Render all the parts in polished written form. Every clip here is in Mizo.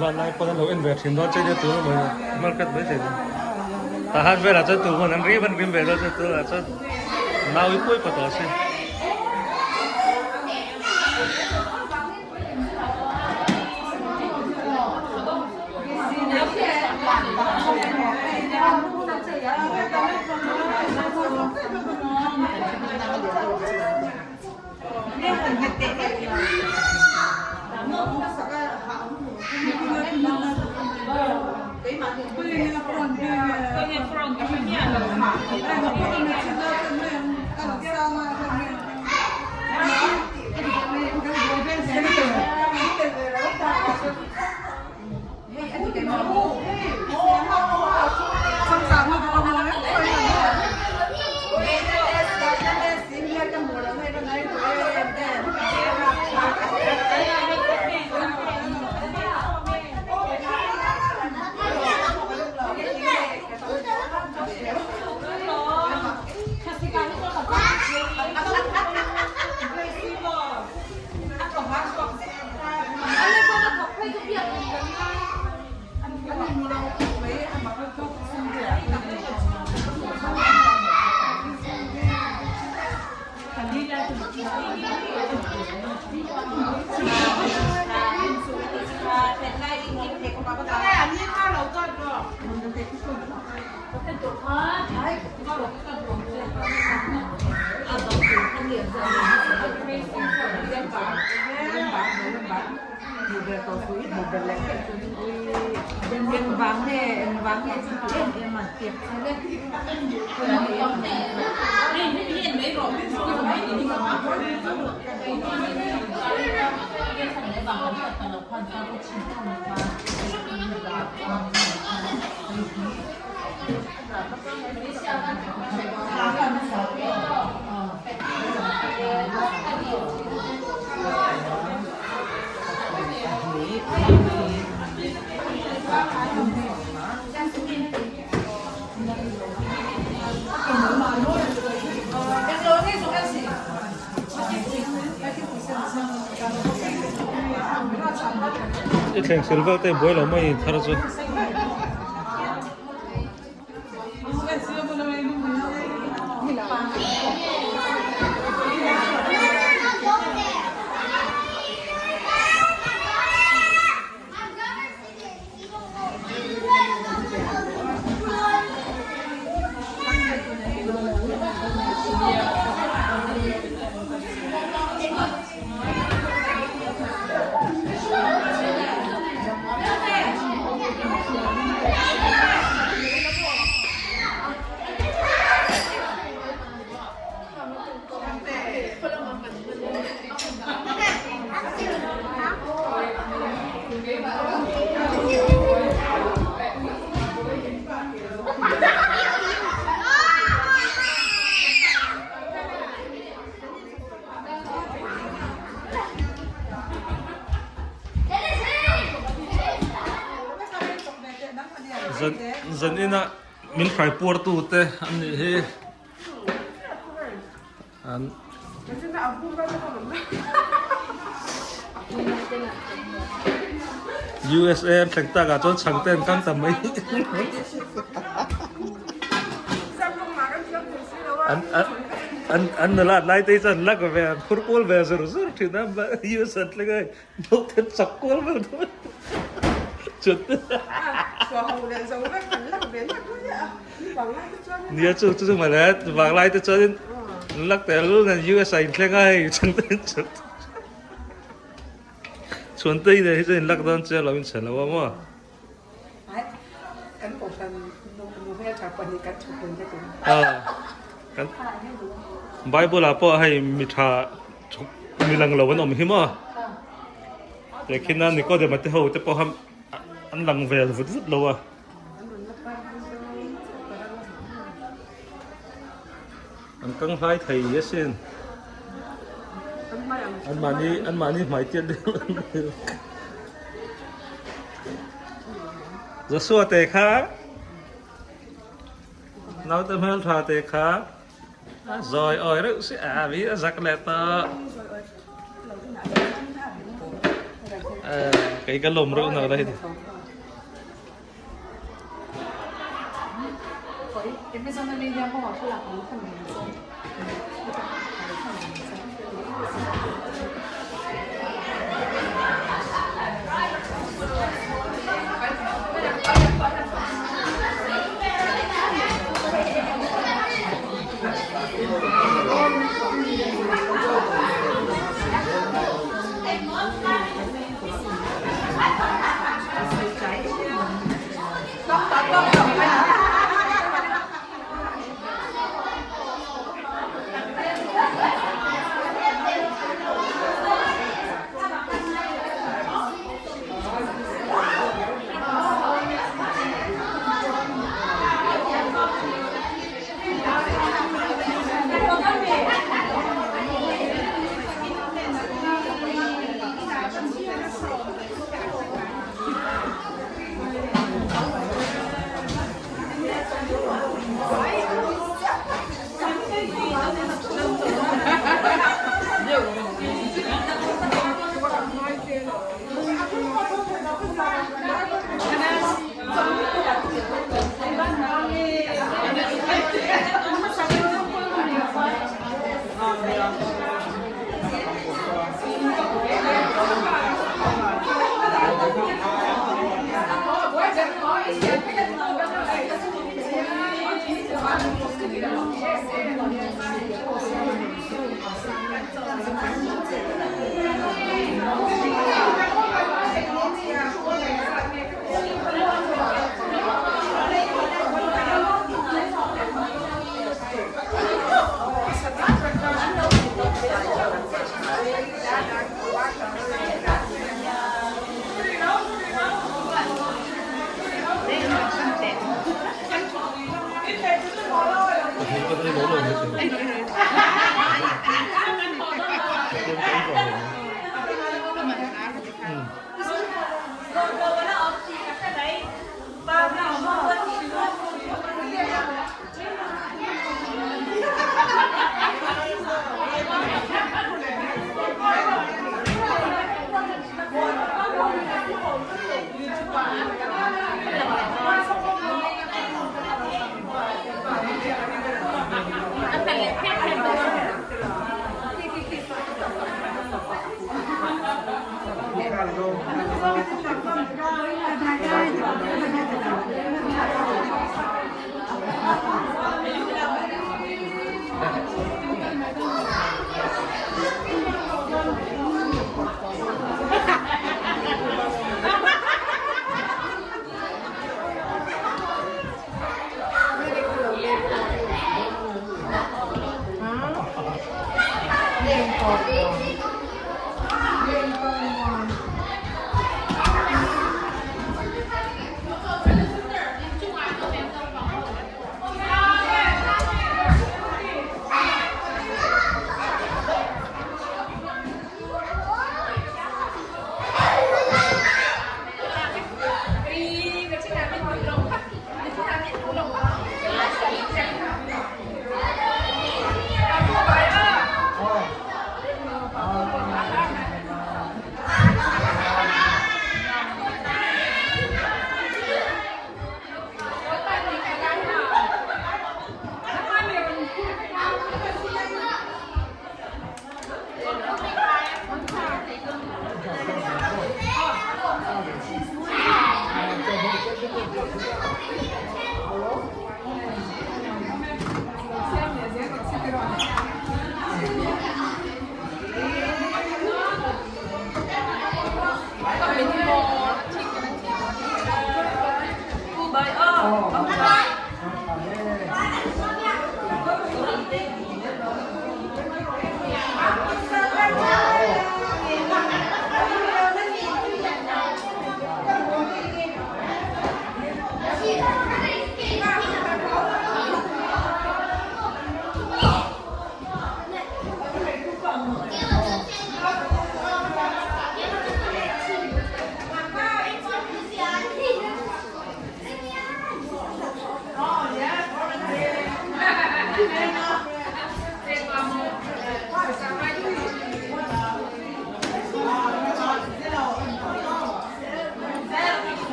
Nula lai pawn an lo en ve thin dawn che nia tun a mawi market mai thei ni. Tah han velah chuan tu hmun an rim an rim ve dawn che tunah chuan nau i pawi pa tawh si. I thleng sil vel te buai lo mai thar chu. Zan ina min hrai puar tu te an nih hi an USA an thleng tak ah chuan chhang te an kang ta mai an an an nula lai te chuan lak ve an phur kual ve zur zur thin a US an thleng a naute chak kual vel dawn chuan nia chu chu chu mawle vanglai te chuan in lak tel nan US ah in thleng a hei chhang te chuan chuan te in hi chuan in lak dawn che lo in chhe lo a maw. Kan Bible ah pawh hei mi tha mi lang lo an awm hi maw tehkhin a Nikodema te ho te pawh an lang vel vut vut lo a. An kang hlai thei asin. An mahni an mahni hmai tiat deuh. Joshua te kha naute hmel tha te kha a zawi awi reuh si a vi a zak leh tawh. Kei ka lawm reuh nak lai.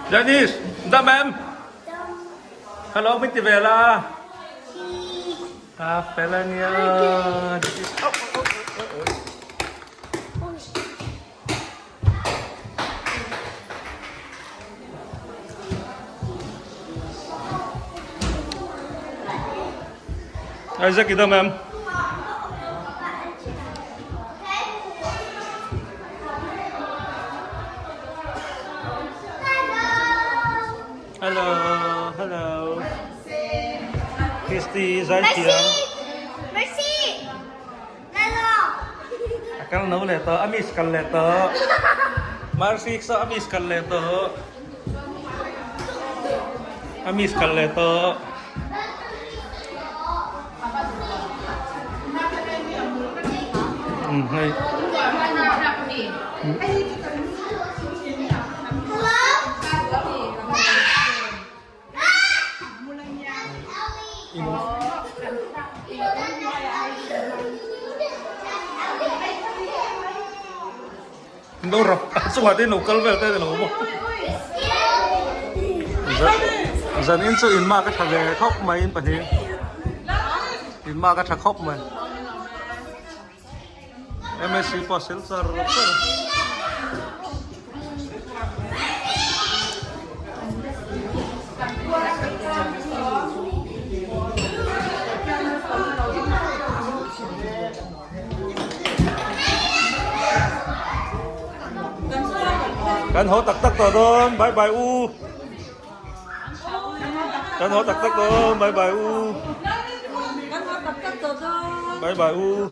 Dennis, dam em? Hello, min ti ve la. Ka fel a nia. Isaac i dam em? Hello, hello. Christy zaithiam. Mercy! A kal no leh tawh, a miss kal leh tawh. Mercy saw a miss kal leh tawh. A miss kal leh tawh. Um hei. No rap chungah te no kal vel te lo maw zan in chu in mak a tha ve khawp mai in pahnih in mak a tha khawp mai MSc pawh a sel char char a. Kan haw tak tak tawh dawn bye bye u Kan haw tak tak dawn bye bye u Bye bye u.